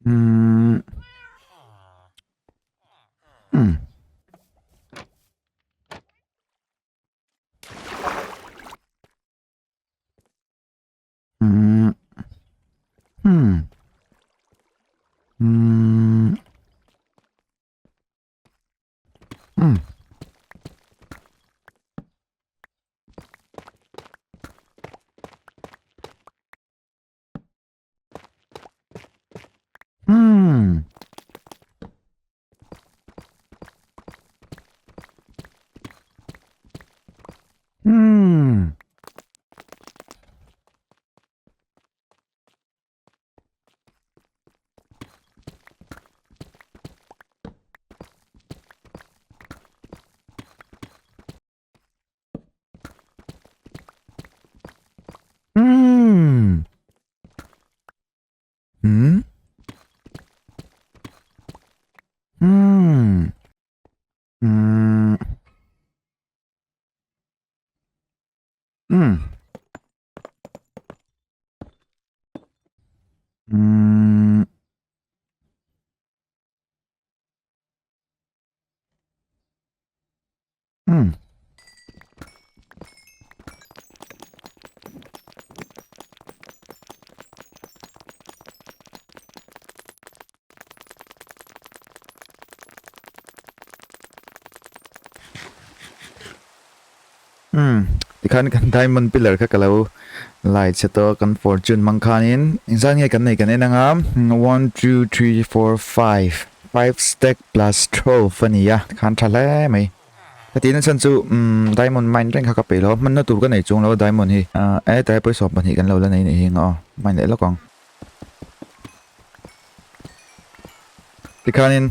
Hmm. Hmm. Hmm. Hmm. Hmm. Hmm. Hmm. Hmm. Hmm. Hmm. Hmm. Hmm. Hmm. Hmm. Hmm. Hmm. Tikhan kan diamond pillar kha ka lo lai che tawh kan fortune hmang khanin engzat nge kan nei kan en anga 1 2 3 4 5 5 stack plus 12 a ni a tikhan tha hle mai ka tihna chhan chu umm diamond mine reng kha ka peih lo a hmanna tur ka nei chuang lo a diamond hi ah e tlai pawisa pahnih kan lo la nei nih hi aw mine leh lawk ang tikhanin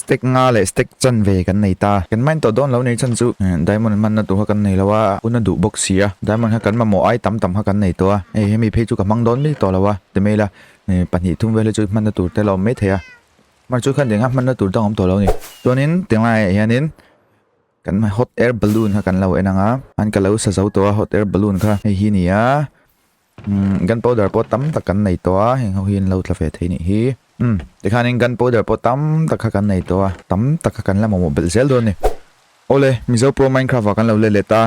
stack nga leh stack chanve kan nei ta kan mine tawh dawn lo nei chhan chu diamond hmanna tur kha kan nei lo a hun a duh bawk si a diamond kha kan mamawh ai tam tam kha kan nei tawh a hei hemi phei chu ka hmang dawn mai tawh lo a ti mai ila pahnih thum vel hi chu hmanna tur te la awm mai thei a. Hmar chu khan eng a hmanna tur dang awm tawh lo a ni. Chuanin tinglaiah hianin kan hot air balloon kha kan lo en ang a, an ka lo sa zo tawh a hot air balloon kha hei hi a ni a, umm gun powder pawh tam tak kan nei tawh a, heng ho hi an lo tla ve thei nih hi. Umm tikhanin gun powder pawh tam tak kha kan nei tawh a, tam tak kha kan la mamawh belh zel dawn a ni. Awle, Mizo Pro Minecraft ah kan lo let leh ta,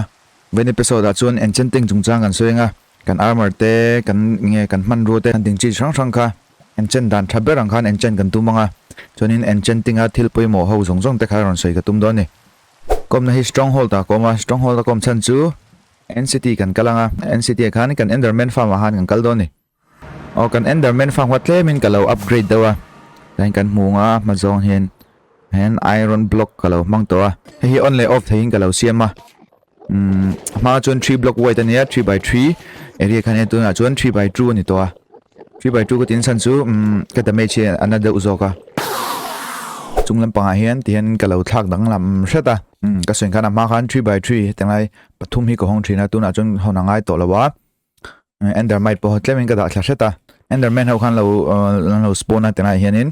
Vain episode ah chuan enchanting chungchang kan sawi ang a, kan armor te, kan nge kan hmanrua te, kan ding chi hrang hrang kha enchant dan tha ber ang khan enchant kan tum ang a, chuanin enchanting a thil pawimawh ho zawng zawng te kha rawn sawi ka tum dawn a ni. Kawmna hi stronghold ah ka awm a, stronghold a ka awm chhan chu NCT kan kal ang a, NCT ah khan kan enderman farm ah khan kan kal dawn a ni. Aw kan enderman farm kha tlemin ka lo upgrade deuh a, tlaiin kan hmu ang a hma zawng hian hian iron block ka lo hmang tawh a, hei hi on leh off theihin ka lo siam a. Umm a hma chuan three block wide a nia three by three area kha nia tunah chuan three by two a ni tawh a three by two ka tin chhan chu umm ka damage hi a na deuh zawk a chung lampangah hian ti hian ka lo thlak danglam hret a umm ka sawi khan a hma khan three by three hetiang lai pathum hi ka hawng thin a tunah chuan hawn a ngai tawh lo a endermite pawh tlemin ka dah thla hret a enderman ho khan lo an lo spawn a tilaiah hianin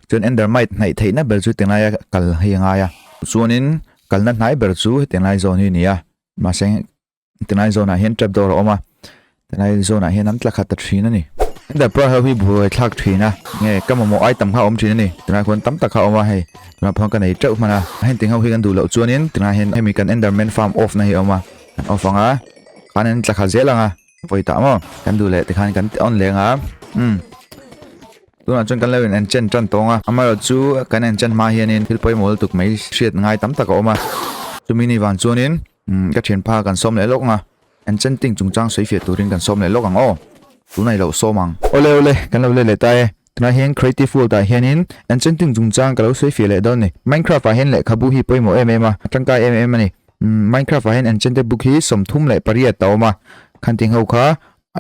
chuan endermite hnaih theihna ber chu tilaia kal hi a ngai a chuanin kalna hnai ber chu tilai zawn hi a ni a mahse tilai zawnah hian trap door a awm a tilai zawnah hian an tla khat ta thin a ni enderpearl ho hi buai thlak thin a nge ka mamawh ai tam kha a awm thin a ni tilai khuan tam tak kha a awm a hei tunah phone ka nei teuh hman a heng ho hi kan duh loh chuanin tilai hian hemi kan enderman farm off na hi a awm a. Kan off ang a, khan an tla khat zel ang a, vawi tah maw? Kan duh leh tikhan kan on leh ang a, umm tunah chuan kan lo in enchant tan tawng a, amaherawh chu kan enchant hma hianin thil pawimawh lutuk mai hriat ngai tam tak a awm a, chumi ni vang chuanin umm ka thianpa kan sawm leh lawk ang a, enchanting chungchang sawi fiah turin kan sawm leh lawk ang aw, tunah i lo sawm ang. Awle awle, kan lo let leh ta e, tunah hian creative world ah hianin enchanting chungchang ka lo sawi fiah leh dawn a ni, minecraft ah hian lehkhabu hi pawimawh em em a, a tangkai em em a ni. Minecraft ah hian enchanted book hi 38 a awm a khanting ho kha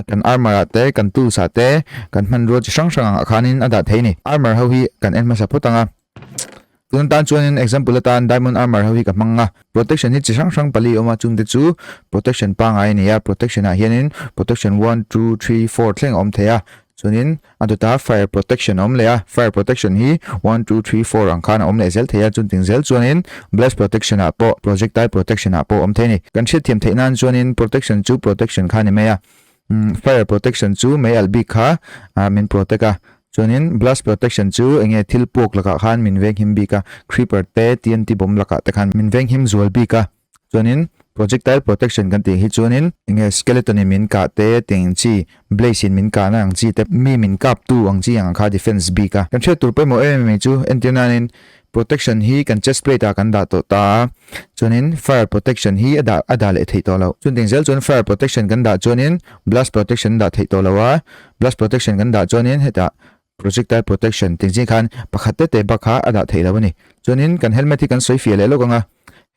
kan armor ah te kan tools ah te kan hmanrua chi hrang hrang ah khanin a dah thei a ni armor ho hi kan en hmasa phawt ang a tun atan chuanin example atan diamond armor ho hi ka hmang a protection hi chi hrang hrang pali a awm a chungte chu protection pangai a ni a protection ah hianin protection 1 2 3 4 thleng a awm thei a chuanin A dawtah fire protection a awm leh a, fire protection hi one two three four ang khan a awm leh zel thei a, chunting zel chuanin blast protection ah pawh projectile protection ah pawh a awm thei a ni. Kan hriatthiam theih nan chuanin protection chu protection kha a ni mai a, umm fire protection chu mei alh bik kha ah min protect a. Chuanin blast protection chu enge thil puak lakah khan min venghim bik a, creeper te TNT bomb lakah te khan min venghim zual bik a. Chuanin projectile protection kan tih hi chuanin enge skeleton in min kah te teng chi, blaze in min kahna ang chi te, mi min kap tu ang chi ang kha defense bik a. Kan hriat tur pawimawh em em mai chu entir nanin protection hi kan chest plate ah kan dah tawh ta a, chuanin fire protection hi a dah a dah leh theih tawh loh. Chuan teng zel chuan fire protection kan dah chuanin blast protection dah theih tawh lo a, blast protection kan dah chuanin hetah projectile protection tih zing khan pakhat te te bak kha a dah theih lo a ni. Chuanin kan helmet hi kan sawi fiah leh lawk ang a,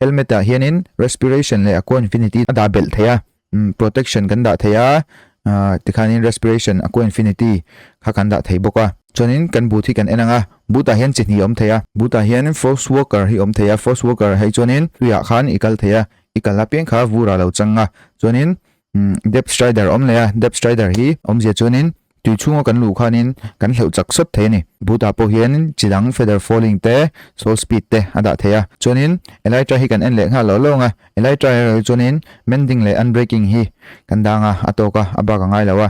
helmet ah hianin respiration leh aqua infinity a dah belh theih a, umm protection kan dah thei a, ah tikhanin respiration aqua infinity kha kan dah thei bawk a. Chuanin kan boot hi kan en ang a, boot ah hian chi hnih a awm thei a, boot ah hian force walker hi a awm thei a, force walker hei chuanin tuiah khan i kal thei a, i kal apiang kha vur ah lo chang a, chuanin umm depth strider a awm leh a, depth strider hi awmzia chuanin Tui chhunga kan luh khanin kan hleuh chak sawt thei a ni. Boot-ah pawh hian chi dang feather falling te, soul speed te a dah thei a. Chuanin Elytra hi kan en leh nghal lo lo ang a. Elytra erawh hi chuanin mending leh unbreaking hi kan dang a, a tawk a, a bak a ngai lo a.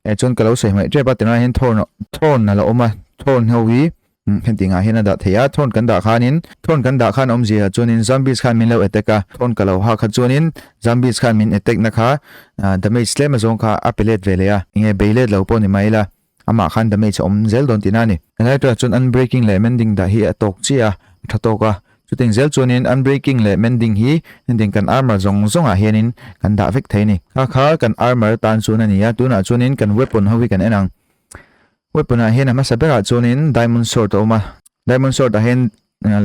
Eh chuan ka lo sawi hmaih tep a, tunah hian thorn thorn a la awm a, thorn ho hi heti ngah hian a dah thei a. Thorn kan dah khanin thorn kan dah khan awmzia chuanin zombies khan min lo attack a, thorn ka lo ha kha chuanin zombies khan min attack na kha damage tlem azawng kha a pe let ve leh a, enge bei let lo pawh ni mai ila amah khan damage a awm zel dawn tihna a ni. Helai ṭah chuan unbreaking leh mending dah hi a tawk chiah a, a ṭha tawk a. Chuteng zel chuanin unbreaking leh mending hi hetiang kan armor zawng zawngah hianin kan dah vek thei a ni. Kha kha kan armor tan chuan a ni a, tunah chuanin kan weapon ho hi kan en ang. Weapon ah hian a hmasa berah chuanin diamond sword a awm a, diamond sword ah hian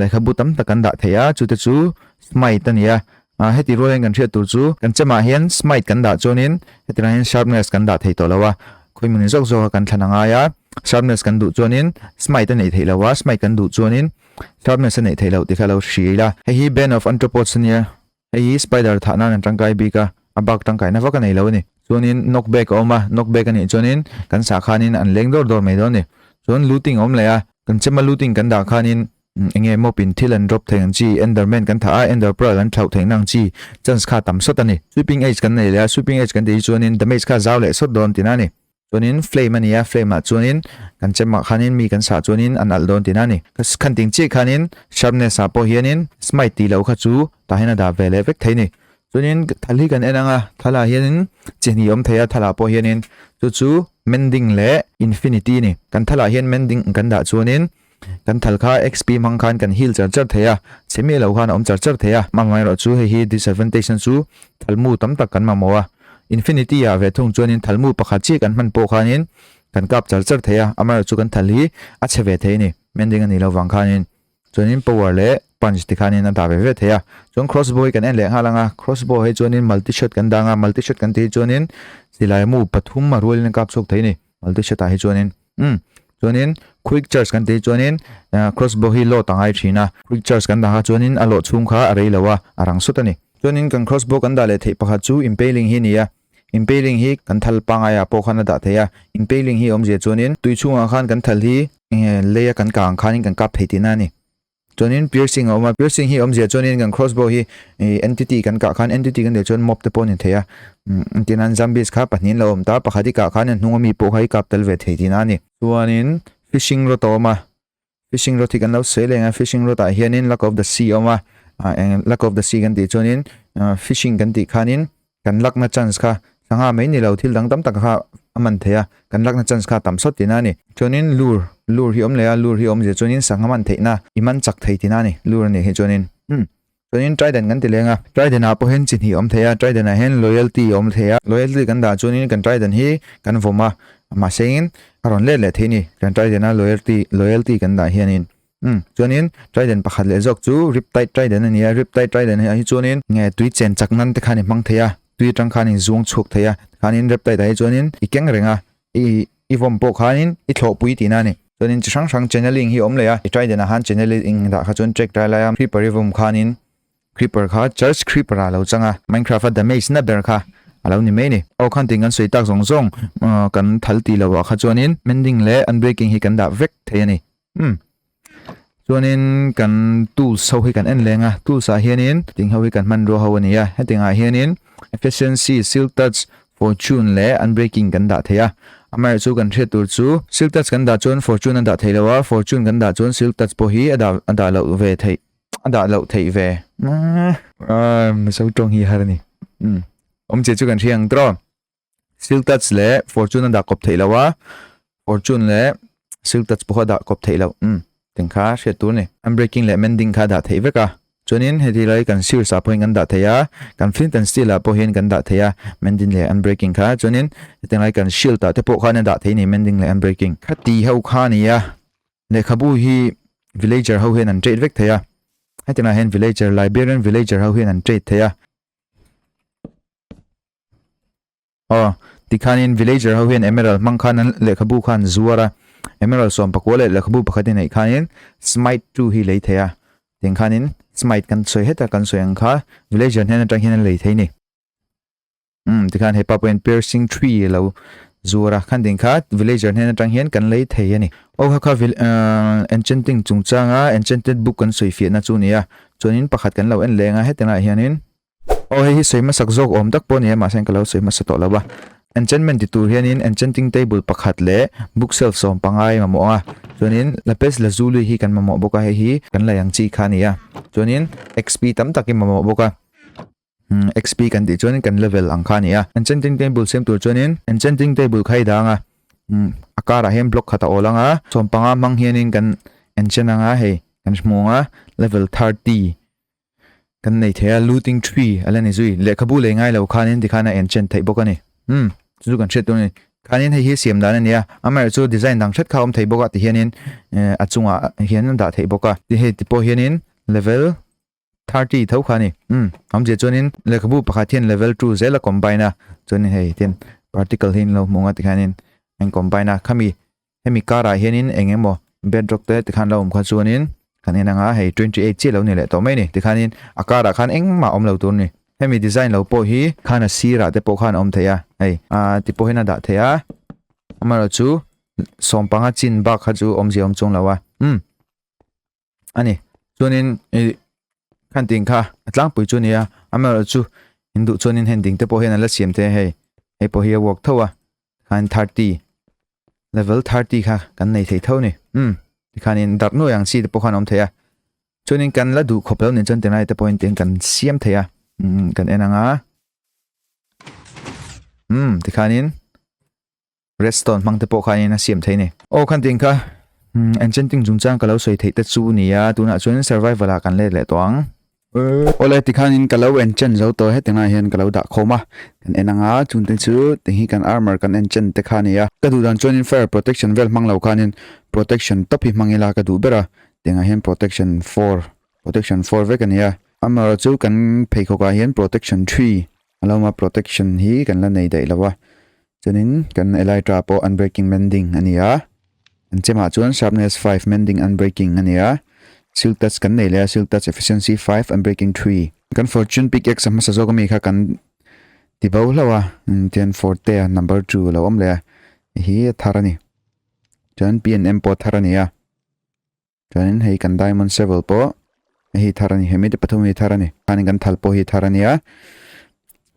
lehkhabu tam tak kan dah thei a, chute chu smite a ni a, ah heti rual hian kan hriat tur chu kan chemah hian smite kan dah chuanin heti lai hian sharpness kan dah thei tawh lo a, khawimawni zawk zawk a kan thlan a ngai a, sharpness kan duh chuanin smite a neih theih lo a, smite kan duh chuanin sharpness a neih theih loh tih kha lo hria ila, hei hi band of anthropods a nia. Hei hi spider thah nan an tangkai bik a, a bak tangkaina vak a nei lo a ni. Chuanin knock back a awm a, knock back a nih chuanin kan sah khanin an leng dawr dawr mai dawn a ni. Chuan looting a awm leh a, kan chema looting kan dah khanin eng nge mob in thil an drop thei ang chi, enderman kan thah a, ender pearl an thlauh theihna ang chi chance kha tam sawt a ni. Sweeping edge kan nei leh a, sweeping edge kan tih hi chuanin damage kha zau leh sawt dawn tihna a ni. Chuanin flame a ni a, flame ah chuanin kan chem ah khanin mi kan sah chuanin an alh dawn tihna a ni. Khan ting chiah khanin sharpness ah pawh hianin smite tih loh kha chu tah hian a dah ve leh vek thei a ni. Chuanin thal hi kan en ang a, thal ah hianin chi hnih a awm thei a, thal ah pawh hianin chu chu mending leh infinity a ni. Kan thal ah hian mending kan dah chuanin kan thal kha XP hmang khan kan heal char char thei a, chhe miah lo khan a awm char char thei a. Amaherawhchu chu hei hi disadvantage na chu thalmu tam tak kan mamawh a, infinity ah ve thung chuanin thalmu pakhat chiah kan hman pawh khanin kan kap char char thei a, amaherawhchu chu kan thal hi a chhe ve thei a ni, mending a nih loh vang khanin chuanin power leh punch ti khanin a dah ve ve thei a. Chuan crossbow hi kan en leh nghal ang a, crossbow hi chuanin multi shot kan dang a, multi shot kan tih hi chuanin silai mu pathum a rualin a kap chhuak thei a ni, multi shot ah hi chuanin. Umm chuanin quick charge kan tih chuanin crossbow hi load a ngai thin a, quick charge kan dah kha chuanin a lawh chhung kha a rei lo a, a rang sawt a ni. Chuanin kan crossbow kan dah leh theih pakhat chu impaling hi a ni a, impaling hi kan thal pangai ah pawh khan a dah thei a, impaling hi awmzia chuanin tui chhungah khan kan thal hi lei a kan kah ang khanin kan kap thei tihna a ni. Chuanin piercing a awm a, piercing hi awmzia chuanin kan crossbow hi ih entity kan kah khan entity kan tih chuan mob te pawh a ni thei a, umm tihian zombies kha pahnih an lo awm ta, pakhat i kah khan a hnung ami pawh kha i kap tel ve thei tihna a ni. Chuanin fishing rod a awm a, fishing rod hi kan lo sawi leng a, fishing rod ah hianin luck of the sea a awm a, ah eng luck of the sea kan tih chuanin fishing kan tih khanin Kan lakna chance kha sangha mai ni lo thil dang tam tak kha a man thei a, kan lakna chance kha a tam sawt tihna a ni. Chuanin lure, lure hi awm leh a, lure hi awmzia chuanin sangha man theihna i man chak thei tihna a ni, lure a nih hi chuanin. Umm. Chuanin trident kan ti leng a, trident ah pawh hian chi hnih a awm thei a, trident ah hian loyalty a awm thei a, loyalty kan dah chuanin kan trident hi kan vawm a, mahse in a rawn let leh thei a ni, kan trident a loyalty, loyalty kan dah hianin. Umm chuanin trident pakhat leh zawk chu riptide trident a ni a, riptide trident ah hi chuanin nge tui chen chak nan te khan i hmang thei a, tui atang khan in zuang chhuak thei a, tikhanin riptide ah hi chuanin i keng reng a, i i vawm pawh khanin i thlawhpui tihna a ni. Chuanin chi hrang hrang channeling hi a awm leh a, i trident ah khan channeling dah kha chuan track lai laia creeper i vawm khanin creeper kha church creeper ah a lo chang a, minecraft a damage na ber kha a lo ni mai a ni. Aw khan ting kan sawi tak zawng zawng kan thal tih loh ah kha chuanin mending leh unbreaking hi kan dah vek thei a ni. Umm chuanin kan tools ho hi kan en leng a tools ah hianin ting ho hi kan hmanrua ho a ni a hetiang ah hianin efficiency silk touch fortune leh unbreaking kan dah thei a. Amaherawhchu chu kan hriat tur chu Silk Touch kan dah chuan Fortune a dah theih loh a, Fortune kan dah chuan Silk Touch pawh hi a dah a dah loh ve theih a dah loh theih ve. Aaa Mizo tawng hi a har a ni. Umm awmzia chu kan hria ang tawh. Silk Touch leh Fortune a dah kawp theih loh a, Fortune leh Silk Touch pawh kha a dah kawp theih loh. Umm teng kha hriat tur a ni. Unbreaking leh Mending kha a dah theih vek a. Chuanin heti lai kan shears ah pawhin kan dah thei a, kan flint and steel ah pawh hian kan dah thei a, mending leh unbreaking kha. Chuanin hetiang lai kan shield ah te pawh khan a dah thei a ni mending leh unbreaking. Khati ho kha a ni a, lehkhabu hi villager ho hian an trade vek thei a, hetiang lai hian villager, Liberian villager ho hian an trade thei a. Aw, tikhanin villager ho hian emerald hmang khan an lehkhabu kha an zuar a, emerald sawm pakua leh lehkhabu pakhat in neih khanin smite two hi lei thei a, tiang khanin smite kan sawi heta kan sawi ang kha villager hnen atang hian an lei thei ni. Umm tikhan hepa pawhin piercing tree a lo zuar a, khan ding kha villager hnen atang hian kan lei thei a ni. Aw kha kha enchanting chungchanga enchanted book kan sawi fiahna chu a ni a, chuanin pakhat kan lo en leng a heti laiah hianin Aw hei hi sawi hmasak zawk awm tak pawh a ni a mahse ka lo sawi hmasa tawh lo a. Enchantment ti tur hianin enchanting table pakhat leh bookshelf sawm pangai mamawh ang a. Chuanin lapis lazuli hi kan mamawh bawk a hei hi kan lei ang chi kha a ni a. Chuanin XP tam tak i mamawh bawk a. Umm XP kan tih chuanin kan level ang kha a ni a. Enchanting table siam tur chuanin enchanting table kha i dang a. Umm a karah hian block khat a awl ang a. Sawm panga hmang hianin kan enchant ang a hei kan hmu ang a level 30. Kan nei thei a, looting tree a la ni zui. Lehkhabu lei ngai lo khanin tikhan a enchant theih bawk a ni. Umm, chu chu kan hriat tur a ni. Khanin hei hi siam dan a ni a, amaherawh chu design dang hret kha a awm thei bawk a tihianin eh a chungah hian a dah theih bawk a. Ti hei ti pawh hianin level 30 tho kha a ni. Umm, awmzia chuanin lehkhabu pakhat hian level 2 zel a combine a, chuanin hei tin particle hi an lo hmu ang a tikhanin a in combine a, khami Hemi karah hianin eng emaw bedrock te tikhan lo awm kha chuanin kan en anga hei 28 chiah lo ni leh tawh mai ni. Tikhanin a karah khan engmah awm lo tur a ni. Hemi design lo pawh hi khan a sirah te pawh khan a awm thei a, hei ah ti pawh hian a dah thei a. Amaherawhchu chu sawmpanga chin bak kha chu awmzia awm chuang lo a. Umm a ni. Chuanin ih khan ting kha a tlangpui chu a ni a, amaherawhchu chu in duh chuanin heng ding te pawh hian an la siam thei a hei. Hei pawh hi a work tho a. Khan 30 level 30 kha kan nei thei tho ni um tikhanin darh nuai ang chi te pawh khan awm thei a chuanin kan la duh khawp lo ni chuan tinai te pawhin tin kan siam thei a um kan en anga um tikhanin redstone hmang te pawh khanin a siam thei ni aw khan tin kha um enchanting chungchang ka lo sawi theih te chu nia tunah chuan survival ah kan let leh tawh ang Awle tikhanin ka lo enchant zo tawh heti ngaiah hian ka lo dah khawm a, kan en anga chungte chu ti hi kan armour kan enchant te kha a ni a, ka duh dan chuanin fire protection vel hmang lo khanin protection top hi hmang ila ka duh ber a, tiangah hian protection four protection four vek a ni a, amaherawhchu chu kan pheikhawk ah hian protection three a lo awm a, protection hi kan la nei daih lo a, chuanin kan elytra pawh unbreaking mending a ni a. An chemah chuan sharpness 5 mending unbreaking a ni a, silk touch kan nei leh a, silk touch efficiency 5 unbreaking 3. Kan fortune pickaxe a hmasa zawk ami kha kan ti bo hlauh a, tian forte a number 2 a lo awm leh a, hei hi a thar a ni. Chuan P&M pawh a thar a ni a, chuanin hei kan diamond shovel pawh hei hi thar a ni, hemi te pathum hi thar a ni, khanin kan thal pawh hi thar a ni a,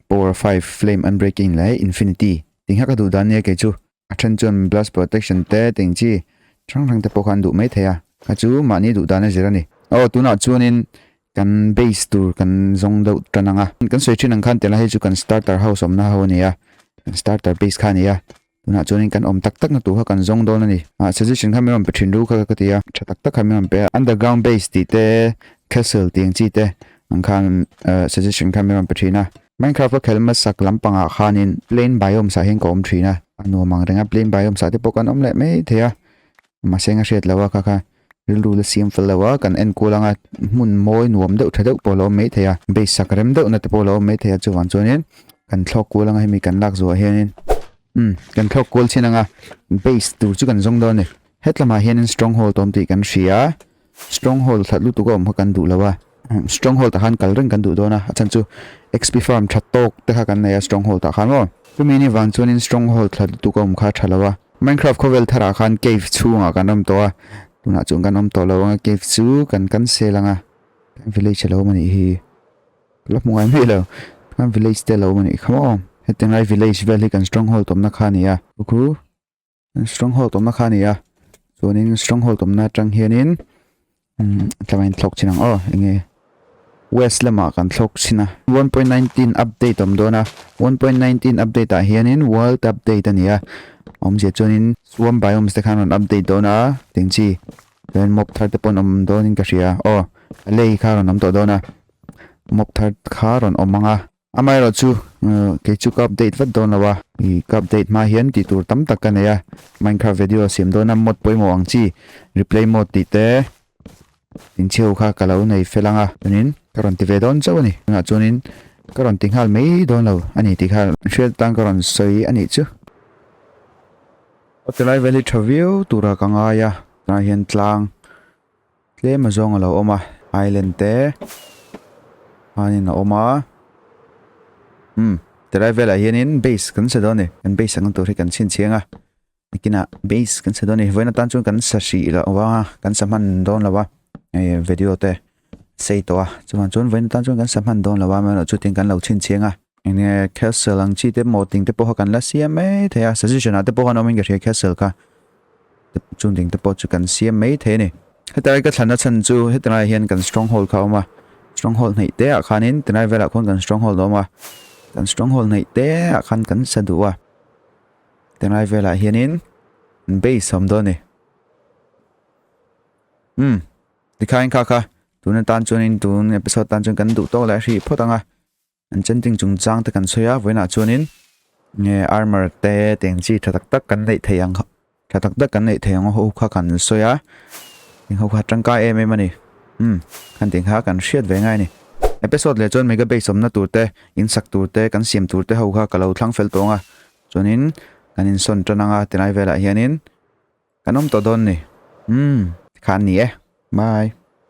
power 5 flame unbreaking leh infinity tih kha ka duh dan nia kei chu. A then chuan blast protection te teng chi hrang hrang te pawh kha an duh mai thei a, kha chu mahni duh dan a zir a ni. Aw tunah chuanin kan base tur kan zawng deuh tan ang a, kan sawi thin ang khan tela hei chu kan starter house awmna ho a ni a, kan starter base kha a ni a, tunah chuanin kan awm tak tak na tur kha kan zawng dawn a ni. Ah suggestion kha min rawn pe thin ru kha ka ti a, tha tak tak kha min rawn pe a, underground base tih te castle tih ang chi te ang khan suggestion kha min rawn pe thin a. Minecraft ka khelh hmasak lampangah khanin plain biomes ah hian ka awm thin a, a nuam ang reng a, plain biomes ah te pawh kan awm leh mai thei a, mahse eng a hriat loh a kha kha rilru la siam fel lo a, kan en kual anga hmun mawi nuam deuh tha deuh pawh a lo awm mai thei a, base sak rem deuh na te pawh a lo awm mai thei a, chuvang chuanin kan thlawk kual anga hemi kan lak zuah hianin umm kan thlawk kual chin anga base tur chu kan zawng dawn a ni, hetlamah hianin stronghold a awm tih kan hria. Stronghold hlat lutuk a awm kha kan duh lo a, Stronghold ah khan kal reng kan duh dawn a, a chhan chu XP farm tha tawk te kha kan nei a Stronghold ah khan maw. Chumi ni vang chuanin Stronghold hlat lutuk a awm kha a tha lo a. Minecraft khawvel tharah khan cave chhungah kan awm tawh a, tunah chuan kan awm tawh lo ang a, cave chu kan cancel ang a, kan village a lo awm a nih hi, ka la hmu ngai miah lo, kan village te a lo awm a nih kha maw, hetiang lai village vel hi kan Stronghold awmna kha a ni a. Khu. Stronghold awmna kha a ni a chuanin stronghold awmna atang hianin umm tlangin thlawk chin ang aw enge west lamah kan thlawk chin a 1.19 update awm dawn a 1.19 update ah hianin world update a ni a awmzia chuanin swamp biomes te khan rawn update dawn a teng chi chuan mob thar te pawh an awm dawnin ka hria aw a lei kha rawn awm tawh dawn a mob thar kha rawn awm ang a. Amaherawhchu kei chu ka update vat dawn lo a, ih ka update hma hian tih tur tam tak ka nei a, Minecraft video siam dawna mod pawimawh ang chi replay mod tih te inchheu kha ka lo nei fel ang a, chuanin ka rawn ti ve dawn chauh a ni, tunah chuanin ka rawn ti nghal mai dawn lo a ni tih kha hriat atan ka rawn sawi a nih chu. Aw tilai vel hi tha viau tura ka ngai a, tunah hian tlang Tlem a zawng a lo awm a, island te khanin a awm a, umm tilai velah hianin base kan sa dawn a ni, kan base ang tur hi kan chhinchhiang a, nakinah base kan sa dawn a ni, vawiin atan chuan kan sa hrih loh a, kan sa hman dawn lo a, hei video te sei tawh a, chuvang chuan vawiin atan chuan kan sa hman dawn lo a, amaherawhchu tin kan lo chhinchhiang a, enge castle ang chi te maw ting te pawh kha kan la siam mai thei a, suggestion ah te pawh khan awmin ka hria castle kha. Chung ding te pawh chu kan siam mai thei a ni. Hetlai ka thlanna chhan chu hetlai hian kan stronghold kha a awm a, stronghold hnaih te ah khanin tilai velah khuan kan stronghold a awm a, kan stronghold hnaih te ah khan kan sa duh a, tilai velah hianin base a awm dawn a ni. Umm tikhain kha kha tun atan chuanin tun episode tan chuan kan duh tawk leh hrih phawt ang a. Enchanting chungchang te kan sawi a vawiinah chuanin nge armor te teng chi tha tak tak kan neih theih ang tha tak tak kan neih theih ang ho kha kan sawi a eng ho kha tangkai em em a ni umm khan tih kha kan hriat ve ngai a ni episode leh chuan mega base awmna tur te in sak tur te kan siam tur te ho kha ka lo thlang fel tawh ang a chuanin kan insawn tan ang a tilai velah hianin kan awm tawh dawn a ni umm tikhan a ni e bye.